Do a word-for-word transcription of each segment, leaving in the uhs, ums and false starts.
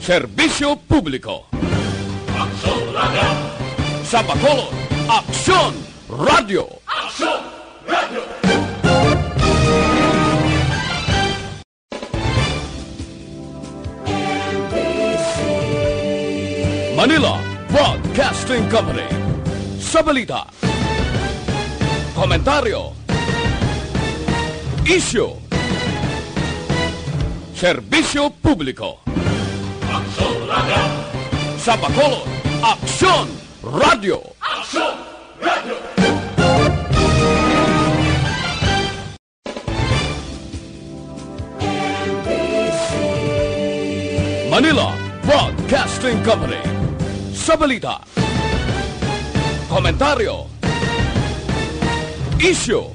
Serbisyo publiko. Aksyon Radio. Sa Bacolod, Aksyon Radio. Aksyon Radio. Manila Broadcasting Company. Sa balita, komentaryo, isyu, serbisyo publiko. Aksyon Radio. Sa Bacolod, Aksyon Radio. Aksyon Radio. Manila Broadcasting Company. Sa balita, komentaryo, isyu,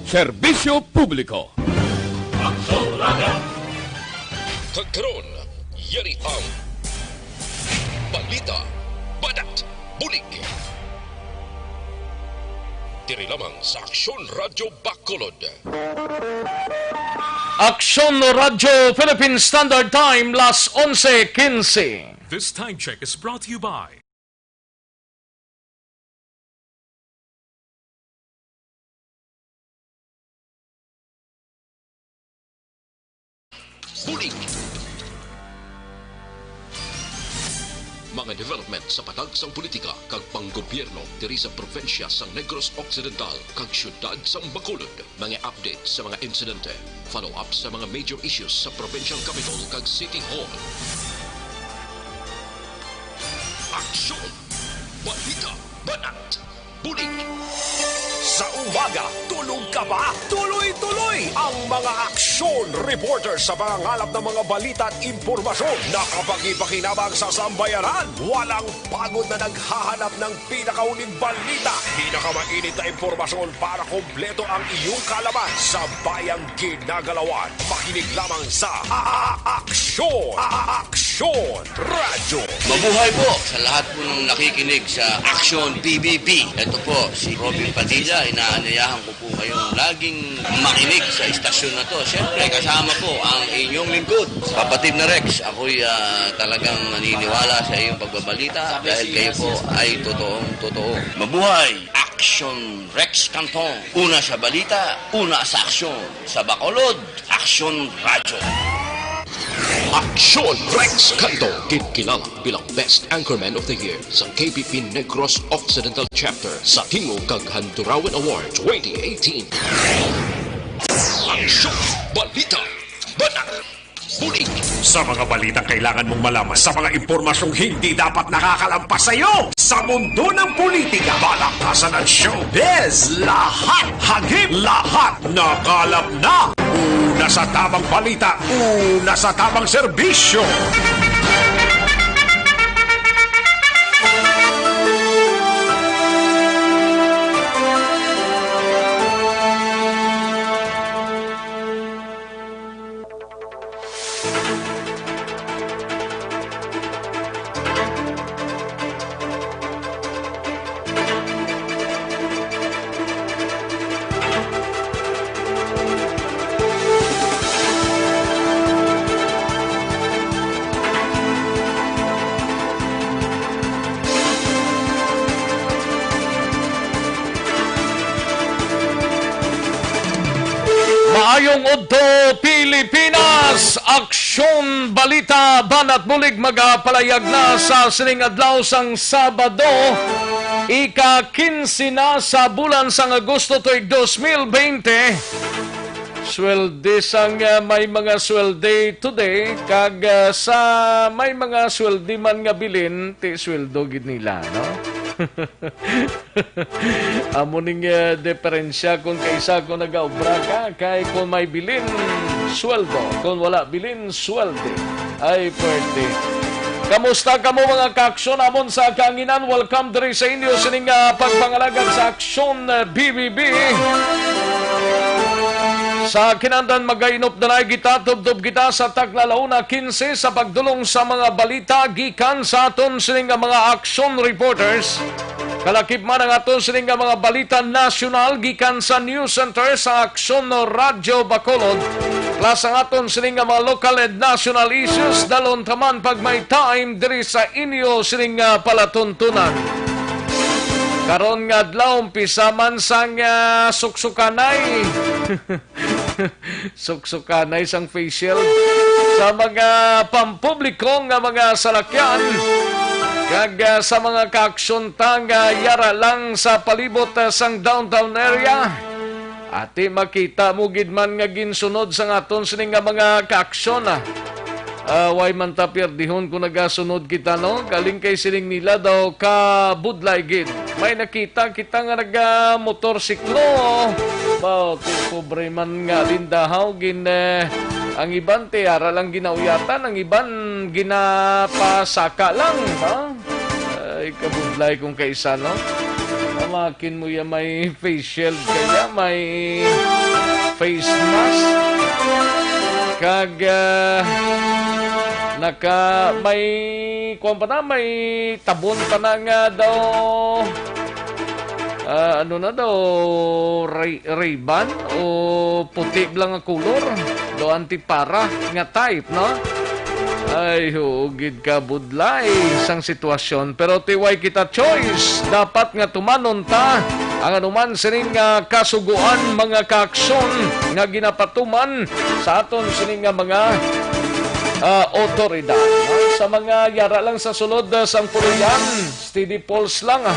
serbisyo publiko. Aksyon Radio. Kag karon, yari ang balita, banat, bulig. Diri lamang sa Aksyon Radyo Bacolod. Aksyon Radyo Philippine Standard Time, las onse quince. This time check is brought to you by Bulig. Mga development sa patag sang politika kag panggobyerno diri sa probinsya sang Negros Occidental kag siyudad sang Bacolod. Mga update sa mga insidente, follow-up sa mga major issues sa provincial capitol kag city hall. Aksyon! Balita! Banat! Bulig! Sa umaga, tulog ka ba? Tuloy-tuloy ang mga aksyon reporter sa pangangalap ng mga balita at impormasyon na kapakipakinabang sa sambayanan. Walang pagod na naghahanap ng pinakauling balita, pinakamainit na impormasyon para kompleto ang iyong kaalaman sa bayang ginagalawan. Makinig lamang sa A-, A-, Aksyon! A-, A-, Aksyon Radyo! Mabuhay po sa lahat po ng nakikinig sa Aksyon P B B. Ito po si Robin Padilla. Inaanyayahan ko po kayong laging makinig sa istasyon na to. Siyempre, kasama po ang inyong lingkod, kapatid na Rex. Ako'y, ah, talagang naniniwala sa iyong pagbabalita dahil kayo po ay totoong totoo. Mabuhay! Aksyon Rex Canton. Una sa balita, una sa aksyon. Sa Bacolod, Aksyon Radyo. Aksyon Rex Canton, ginkilala bilang Best Anchorman of the Year sa K B P Negros Occidental Chapter sa Tingog kag Handurawan Award twenty eighteen. Aksyon, balita, banat, bulig. Sa mga balitang kailangan mong malaman, sa mga impormasyong hindi dapat nakakalampas sa iyo, sa mundo ng politika, balakasan at showbiz, lahat hagip, lahat nakalap na. Una sa tamang balita, una sa tamang serbisyo. Maayong udto, Pilipinas! Aksyon Balita, Banat Bulig, magapalayag na sa sining adlaw sang Sabado, ika-kinse na sa bulan sang Agosto tuig dos mil bente. Sweldi sang, ah, may mga sweldi today, kag, ah, sa may mga sweldi man nga bilin, ti sweldo gid nila, no? Amo ning, eh, diferensya kung kaisa kung nagaobra ka, kay kung may bilin, sweldo. Kung wala bilin, sweldi. Ay, pwerte. Kamusta kamo, mga kaaksyon amon sa kahanginan? Welcome diri sa inyo sining, ah, pagpangalagad sa Aksyon, eh, B B B. Sa kinandan, magainop na kita, tubtob kita sa takna la una kinse sa pagdulong sa mga balita gikan sa aton sining, ah, mga aksyon reporters. Kalakip man ang aton sini nga mga balita nasyonal gikan sa News Center sa Aksyon Radyo Bacolod. Plus ang aton sini nga mga local and national issues, dalon taman pag may time diri sa inyo sining, ah, palatuntunan. Karon nga adlaw, umpisa man sang, ah, suksukanay. Suksukanay sang face shield sa mga pampubliko nga mga salakyan kag, ah, sa mga kaaksyon ta nga yara lang sa palibot, ah, sang downtown area. Ati, makita mo gid man nga ginsunod sang aton sini nga mga kaaksyon, ah. Ah, way man ta pierdihon kung nagasunod kita, no? Galing kay sining nila daw kabudlay gid. May nakita kita nga naga-motorsiklo. Ba, ti, pobre man nga lindahaw, gin, eh, ang iban ti ara lang ginauyatan, ang iban ginapasaka lang, no? Ay, kabudlay kung kaisa, no? Amakin mo ya may face shield kaya, may face mask. Kag, ah, naka, may, kuwan pa na, may tabon pa na nga daw, ah, ano na daw, Ray-, Ray-Ban o puti lang nga kulor. Daw antipara nga type, no? Ay, huugid ka, budlay sang sitwasyon. Pero ti way kita choice, dapat nga tumanon ta ang anuman sining, ah, kasugoan, mga kaaksyon nga ginapatuman sa aton sining nga mga, ah, otoridad, no? Sa mga yara lang sa sulod, ah, sang puloy-an, steady pulse lang, ah.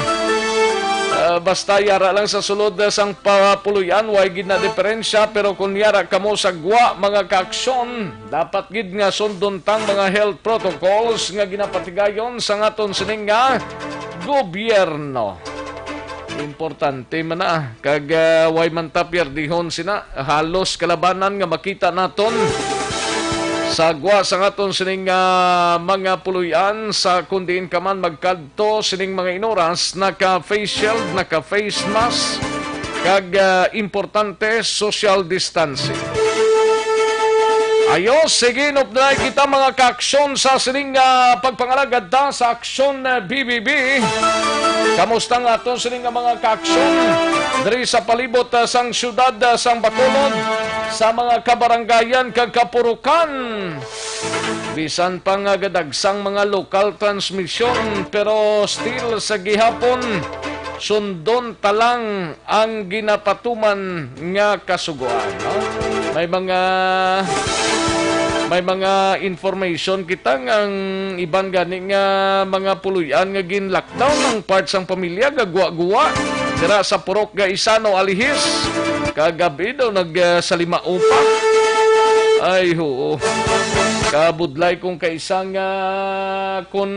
Ah, basta yara lang sa sulod, ah, sang pa-, puloy-an, way gid na diferensya. Pero kung yara kamo sa gwa, mga kaaksyon, dapat gid nga sundon tang mga health protocols nga ginapatigayon sang aton sining nga gobyerno. Importante man na, kag, ah, way man ta pierdihon sina. Halos kalabanan nga makita naton sa gwa sang aton sining, ah, mga puloy-an, sa kun diin ka man magkadto sining mga inoras, naka-face shield, naka-face mask, kag, ah, importante, social distancing. Ayo, sige, inupdai kita, mga kaaksyon, sa sining, ah, pagpangalagad ta sa Aksyon, ah, B B B. Kamusta nga aton sining nga mga kaaksyon diri sa palibot, ah, sang siyudad, ah, sang Bacolod, sa mga kabarangayan kag kapurukan? Bisan pa nga gadagsang mga lokal transmisyon, pero still sa gihapon, sundon ta lang ang ginapatuman nga kasugoan, no? May mga, may mga information kita nga ang iban gani nga mga puloy-an nga gin-lockdown ang part sang pamilya gagwa-guwa dira sa Purok Gaisano, Alihis. Kagabi daw nag, ah, salima upa. Ay, oo. Kabudlay kung kaisa nga kun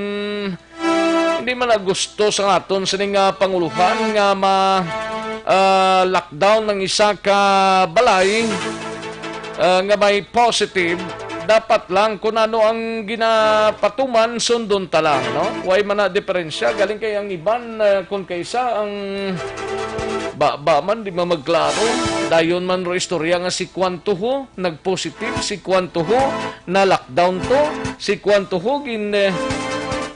hindi man na gusto sa aton sining, ah, panguluhan nga ma, ah, lockdown ang isa ka balay, ah, nga may positive, dapat lang kung ano ang ginapatuman, sundon ta lang, no? Way man na diferensya. Galing kay ang iban, ah, kung kaisa ang ba, ba man, di man magklaro. Dayon man ro istorya nga si Kwanto ho, nag-positive, si Kwanto ho, na-lockdown to, si Kwanto ho, gin, eh,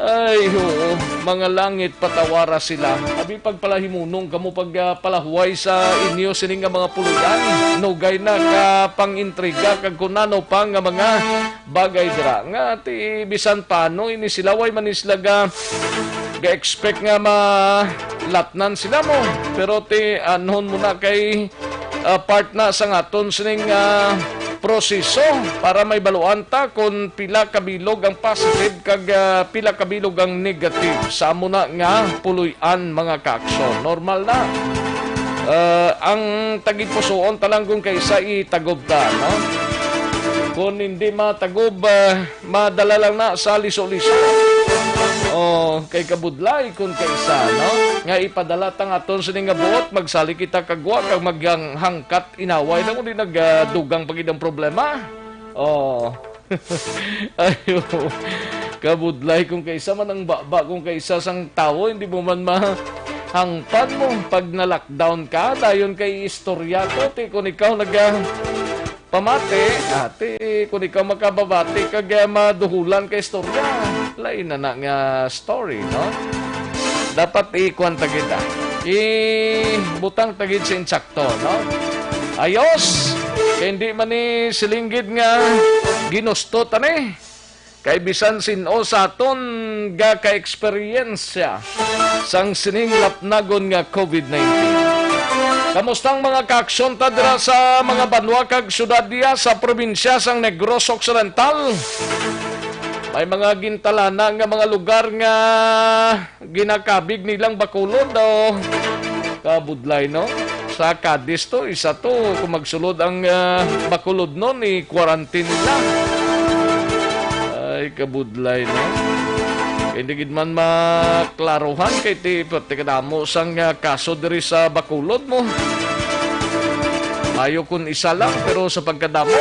ay, oo, mga langit, patawara sila. Abi, pagpalahimunong kamo pag, ah, palahuway sa inyo sini nga mga puloy-an. Nugay na ka pang-intriga kag kunano pa nga mga bagay dira. Nga, ti, bisan paano, ini sila, way man ni sila ga, ga-expect nga malatnan sila mo. Pero ti, anhon mo na kay, ah, part na sa ngaton sining, ah, proseso para may baluan ta kung pila kabilog ang positive kag, ah, pila kabilog ang negative sa amo na nga puloy-an, mga kaaksyon. Normal na. Ah, ang tagid pusuon ta lang kung kaisa itagob ta, no? Kung hindi matagob, ah, madala lang na sa liso-liso. Oh, kay kabudlay kung kaisa, no? Nga ipadala ta nga aton sini nga buot, magsali kita kagwa kag maghangkat inaway na kundi nagdugang pa gid ang problema. Oh. Ayo. Kabudlay kung kaisa man ang baba kung kaisa sang tawo, hindi mo man mahangpan mo pag na-lockdown ka, dayon kay istorya to, ti kung ikaw naga pamati, ati, kung ikaw makababati kag, eh, maduhulan ka istorya, lain na na nga story, no? Dapat ikuan ta gid, ah. Ibutang ta gid sa insakto, no? Ayos! Kay hindi man ni silinggid nga ginusto ta ni. Kay bisan sin-o sa aton gaka-eksperyensya sang sining lapnagon nga covid nineteen. Kamusta ang mga kaaksyon ta dira sa mga banwa kag syudad niya sa probinsya sang Negros Occidental? May mga gintalana nga mga lugar nga ginakabig nilang bakulod, o kabudlay, no? Sa Cadiz to, isa to, kung magsulod ang, ah, bakulod nun, i-quarantine nila. Ay, kabudlay, no? Hindi gid man maklaruhan kay ti, pati kadamo sang, ah, kaso diri sa bakulod mo. Mayo kun isa lang, pero sa pagkadamo,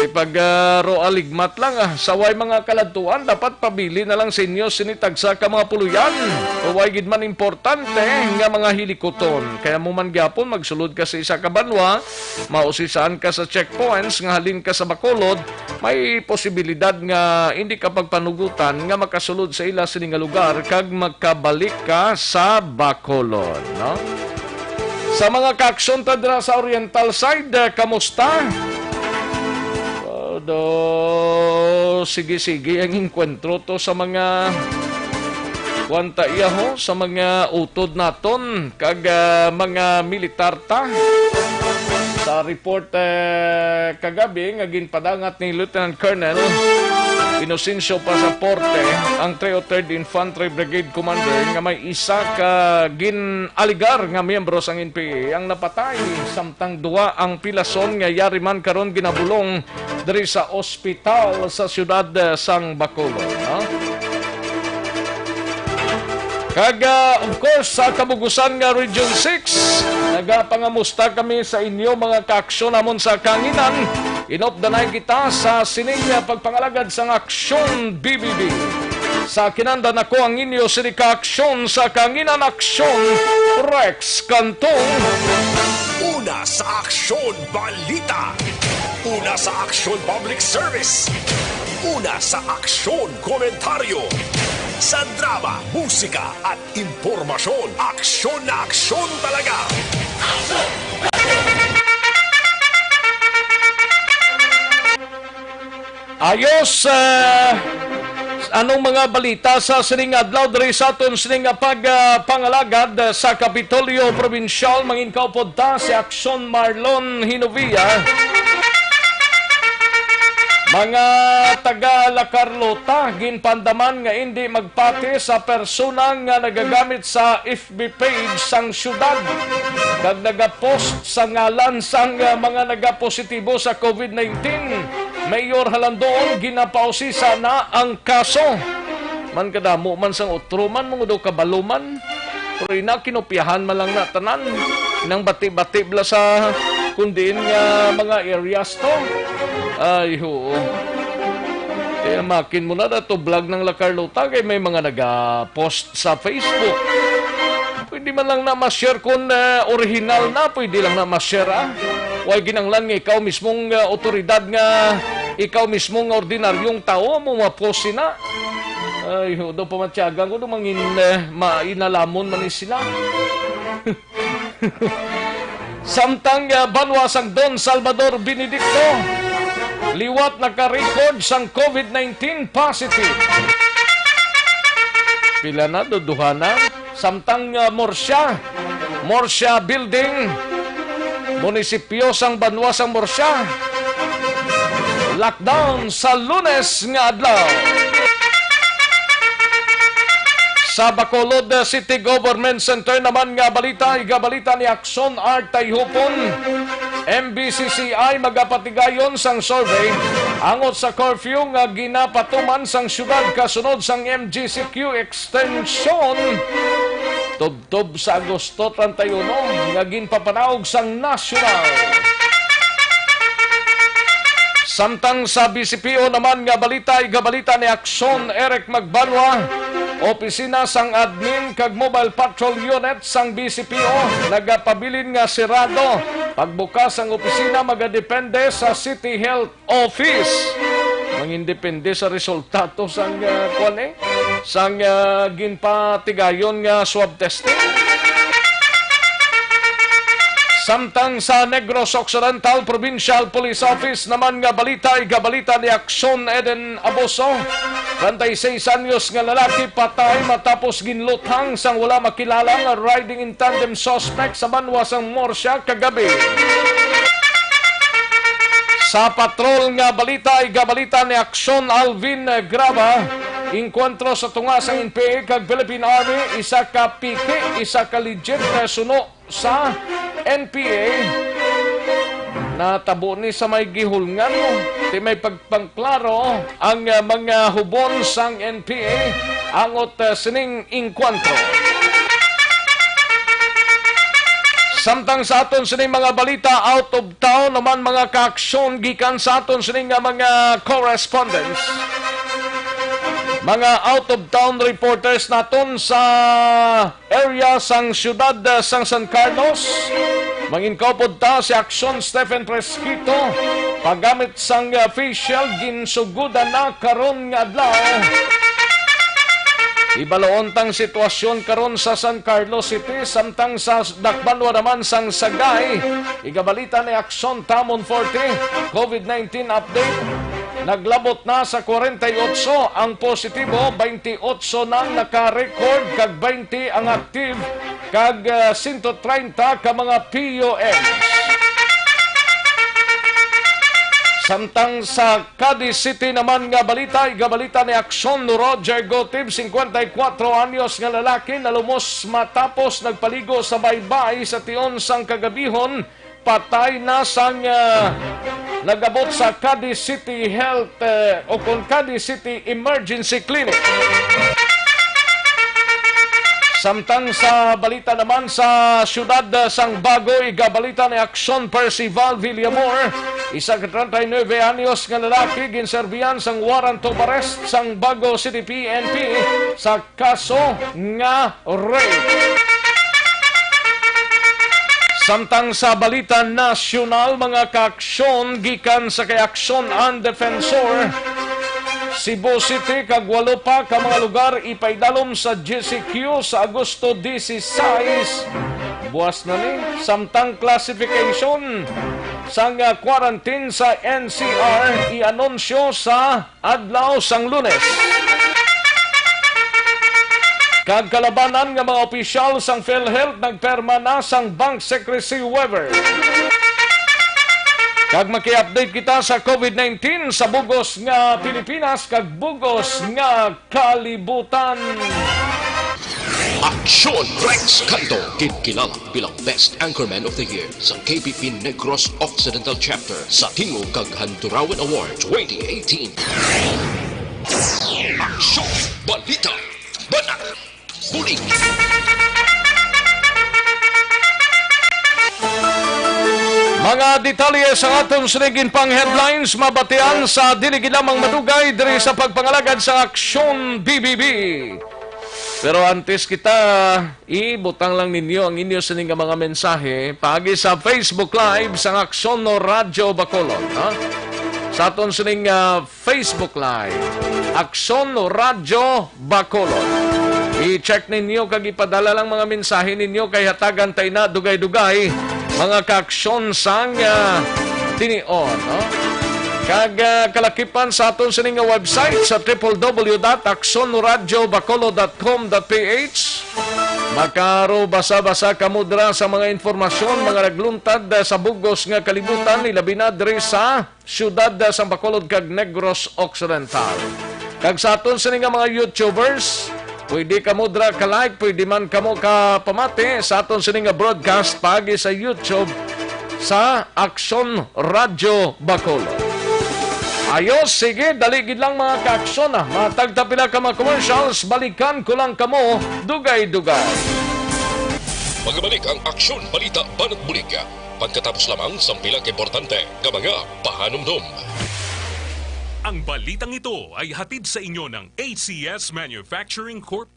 ipag, ah, ro aligmat lang, ah. Sa way mga kaladtuan, dapat pabili na lang sa inyo sini tagsa ka mga puloyan. O way gid man importante nga mga hilikuton. Kaya mo man gyapon magsulod ka sa isa ka banwa, mao si saan ka sa checkpoints nga halin ka sa Bacolod, may posibilidad nga hindi ka pagpanugutan nga makasulod sa ila sini nga lugar kag makabalik ka sa Bacolod, no? Sa mga kaaksyon ta dira sa Oriental side, eh, kamusta? Oh, do, sige-sige ang engkwentro to sa mga kuwan ta iya ho, sa mga utod naton kag, ah, mga militar ta. Sa report, eh, kagabi nga ginpadangat ni Lieutenant Colonel Inocencio Pasaporte, ang three oh third Infantry Brigade Commander, nga may isa ka gin-aligar nga miyembro sang N P A ang napatay, samtang duwa ang pilason nga yari man karon ginabulong diri sa ospital sa siyudad, eh, sang Bacolod, no? Kag, ah, of course, sa kabugusan nga Region six, nagapangamusta kami sa inyo, mga kaaksyon namon sa kahanginan. Inupdanay kita sa sining, ah, pagpangalagad sang Aksyon B B B. Sa kinanda nako ang inyo sini ka Aksyon sa Kahanginan, Aksyon Rex Cantong. Una sa Aksyon Balita. Una sa Aksyon Public Service. Una sa Aksyon Komentaryo. Sa drama, musika, at impormasyon, aksyon na aksyon talaga. Ayos, eh, anong mga balita sa sining adlaw diri sa aton sining nga pag, ah, pangalagad, eh, sa Kapitolyo Probinsyal? Mangin kaupod ta si Aksyon Marlon Hinovia. Mga taga La Carlota, ginpandaman nga indi magpati sa persona nga nagagamit sa F B page sang syudad kag nagapost sa ngalan sang, ah, mga nagapositibo sa covid nineteen. Mayor Halandoon, ginapausisa na ang kaso. Man kadamo man sang utro man, mga daw kabalo man. Pero ina, kinopyahan man lang na tanan. Nang bati-bati bala sa kun diin nga mga areas to. Ay, oo. Kaya makin mo na dato vlog ng La Carlota kay may mga nagapost sa Facebook. Pwede man lang na ma-share kung, eh, original na, pwede lang na ma-share, ah. Way ginanglan nga ikaw mismong, eh, otoridad nga ikaw mismo nga ordinaryong tawo mo ma-post sina. Ay, ho, daw pamatyagan ko, daw mangin, eh, mainalamon man ni sila. Samtang, ah, banwa sang Don Salvador Benedicto, liwat naka-record sang covid nineteen positive. Pila na, duduha na. Samtang, ah, Murcia, Murcia Building, munisipyo sang banwa sang Murcia, lockdown sa Lunes nga adlaw. Sa Bacolod City Government Center naman nga balita, igabalita ni Aksyon Art Tayhupon, M B C C I magapatigayon sang survey angot sa curfew nga ginapatuman sang syudad kasunod sang M G C Q extension tubtob sa Agosto treinta y uno nga ginpapanaog sang nasyonal. Samtang sa B C P O naman nga balita, igabalita ni Aksyon Eric Magbanwa, opisina sang admin kag mobile patrol unit sang B C P O nagapabilin nga sirado. Pagbukas sang opisina magadepende sa City Health Office. Mangindepende sa resulta to sang, ah, kwan, eh, sang, ah, ginpatigayon nga swab testing. Samtang sa Negros Occidental Provincial Police Office naman nga balita, igabalita ni Aksyon Eden Abuso, treinta y seis anyos nga lalaki patay matapos ginluthang sang wala makilala nga riding in tandem suspect sa banwa sang Murcia kagabi. Sa patrol nga balita, igabalita ni Aksyon Alvin Graba, inkwentro sa tunga sang N P A kag Philippine Army, isa ka piki, isa ka legit nga suno sa N P A. Natabo ni sa may gihulngan, no? Ti may pagpangklaro ang, ah, mga hubon sang N P A angot, ah, sining inkwentro. Samtang sa aton sining mga balita, out of town naman, mga kaaksyon, gikan sa aton sining nga mga correspondents, mga out of town reporters naton sa area sang siyudad, ah, sang San Carlos. Manginkaupod ta si Aksyon Stephen Fresquito, paggamit sang, ah, face shield, ginsugudan na karon nga adlaw. Ibaloon tang sitwasyon karon sa San Carlos City, samtang sa dakbanwa naman sang Sagay, igabalita ni Aksyon Tamon Forte, COVID nineteen update. Naglabot na sa kwarenta y otso ang positibo, baynte otso nang naka-record, kag baynte ang active, kag, ah, sento treinta ka mga P U Ms. Samtang sa Cadiz City naman nga balita, igabalita ni Aksyon Roger Gotib, singkwenta y kwatro anyos nga lalaki, nalumos matapos nagpaligo sa baybay sa tion sang kagabihon. Patay na sang, ah, nagabot sa Cadiz City Health, eh, o kon Cadiz City Emergency Clinic. Samtang sa balita naman sa siyudad, ah, sang Bago, igabalita ni Aksyon Percival Villamor, isa ka treinta y nuebe anyos nga lalaki, ginserbihan sang warrant of arrest sang Bago City P N P sa kaso nga rape. Samtang sa balita nasyonal, mga kaaksyon, gikan sa kay Aksyon ang Defensor, Cebu City kag walo pa ka mga lugar ipaidalom sa G C Q sa Agosto dieciséis. Buas na ni, samtang classification sang, ah, quarantine sa N C R ianunsyo sa adlaw sang Lunes. Kag kalabanan nga mga opisyal sang PhilHealth nagperma na sang bank secrecy waiver. Kag maki-update kita sa COVID nineteen sa bugos nga Pilipinas kag bugos nga kalibutan. Aksyon Rex Canto, ginkilala bilang Best Anchorman of the Year sa K P P Negros Occidental Chapter sa Tingog kag Handurawan Award twenty eighteen. Aksyon, balita, banat, bulig. Mga detalye sa aton sining ginpang headlines mabatian sa dili gid lamang madugay diri sa pagpangalagad sa Aksyon B B B. Pero antes kita, ibutang lang ninyo ang inyo sini nga mga mensahe paagi sa Facebook Live sang Aksyon no Radyo Bacolod, ha? Sa aton sining, ah, Facebook Live, Aksyon no Radyo Bacolod. I-check ninyo kag ipadala lang mga mensahe ninyo kay hatagan ta ina dugay-dugay, mga kaaksyon sang, ah, tinion, no? Kag, ah, kalakipan sa aton sini nga website sa triple W dot aksyon radyo bacolod dot com dot P H. Makaro basa-basa kamo dira sa mga impormasyon, mga nagluntad, ah, sa bugos nga kalibutan, ilabi na diri sa siyudad, ah, sang Bacolod kag Negros Occidental. Kag sa aton sini nga mga YouTubers, pwede kamo dira ka-like, pwede man kamo ka pamati sa aton sini nga broadcast paagi sa YouTube sa Aksyon Radyo Bacolod. Ayos, sige, dali gid lang, mga kaaksyon, ah. Matag ta pila ka mga commercials, balikan ko lang kamo dugay-dugay. Magabalik ang Aksyon Balita Banat Bulig pagkatapos lamang sang pila ka importante nga mga pahanumdom. Ang balitang ito ay hatid sa inyo ng A C S Manufacturing Corp.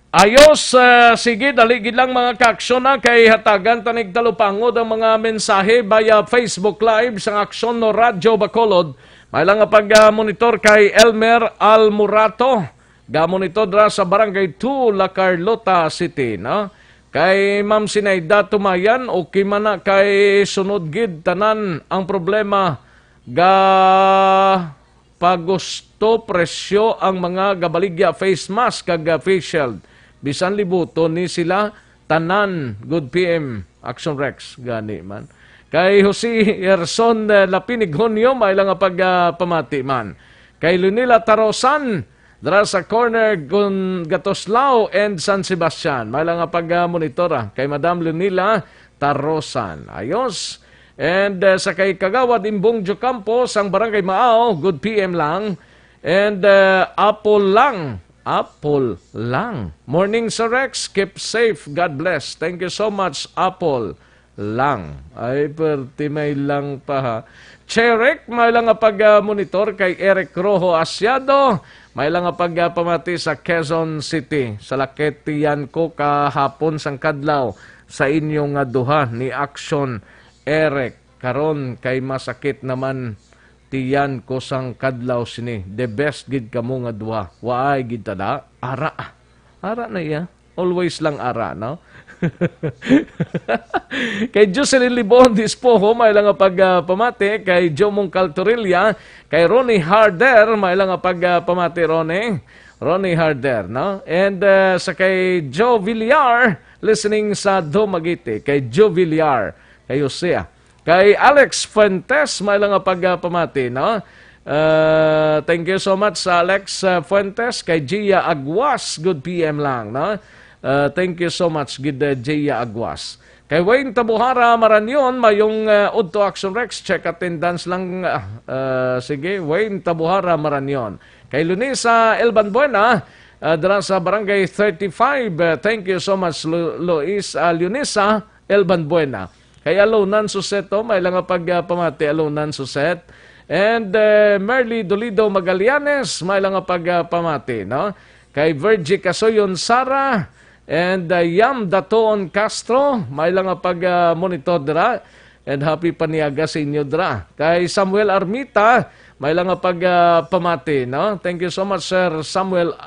Ayos, ah, sige, dali gid lang, mga kaaksyon, na kay hatagan ta nig talupangod ang mga mensahe via Facebook Live sang Aksyon no Radyo Bacolod. May lang nga pag-, ah, monitor kay Elmer Almorato. Gamon ito dira sa Barangay two, La Carlota City, no? Kay Ma'am Sinaida Tumayan, okay man na kay sunod gid tanan ang problema. Ga pagusto presyo ang mga gabaligya face mask kag, ah, face shield. Bisan libuton ni sila, tanan, good P M Action Rex, gani man. Kay Jose Gerson, eh, Lapinig Hunyo, may lang nga pag, ah, pamati man. Kay Lunila Tarosan, dira sa corner kun Gatoslao and San Sebastian, may lang nga pag, ah, monitor, ah. Kay Madam Lunila Tarosan. Ayos. And, uh, sa kay Kagawad Imbong Jocampo sang Barangay Maaw, good P M lang. And, uh, Apple lang. Apple lang. Morning, Sir Rex. Keep safe. God bless. Thank you so much, Apple lang. Ay, perti may lang pa, ha. Cherek, may lang nga pag, uh, monitor kay Eric Rojo Asiado. May lang nga pag, uh, pamati sa Quezon City. Sa lakit tiyan ko kahapon sang kadlaw sa inyo nga duha ni Action Eric. Karon kay masakit naman tiyan ko sang kadlaw sini. The best gid kamo nga duha. Waay gid tada. Ara. Ara na iya. Always lang ara, no? Kay Jocelyn Libon Dispoho, may lang nga pag, ah, pamati. Kay Joe Mongcal Torilla, kay Ronnie Harder, may lang nga pag, ah, pamati, Ronnie. Ronnie Harder, no? And, ah, sa kay Joe Villar, listening sa Dumaguete. Kay Joe Villar, kay Jose. Kay Alex Fuentes, may lang nga pag, ah, pamati, no? Ah, thank you so much, Alex, ah, Fuentes. Kay Gia Aguas, good P M lang, no? Ah, thank you so much, gid, ah, Gia Aguas. Kay Wayne Tabuhara Maranyon, mayong, ah, udto Action Rex, check attendance lang. Ah, ah, sige, Wayne Tabuhara Maranyon. Kay Lunisa Elban Buena, ah, dira sa Barangay thirty-five. Ah, thank you so much, Lu-, Luis, ah, Lunisa Elban Buena. Kay Alonan Suseto, may lang nga pag, ah, pamati, Alonan Suset. And, eh, Merly Dolido Magallanes, may lang nga pag, ah, pamati, no? Kay Virgie Kasoyon Sara, and, ah, Yam Datoon Castro, may lang nga pag, ah, monitor dira. And happy paniaga sa inyo dira. Kay Samuel Armita, may lang nga pag, ah, pamati, no? Thank you so much, Sir Samuel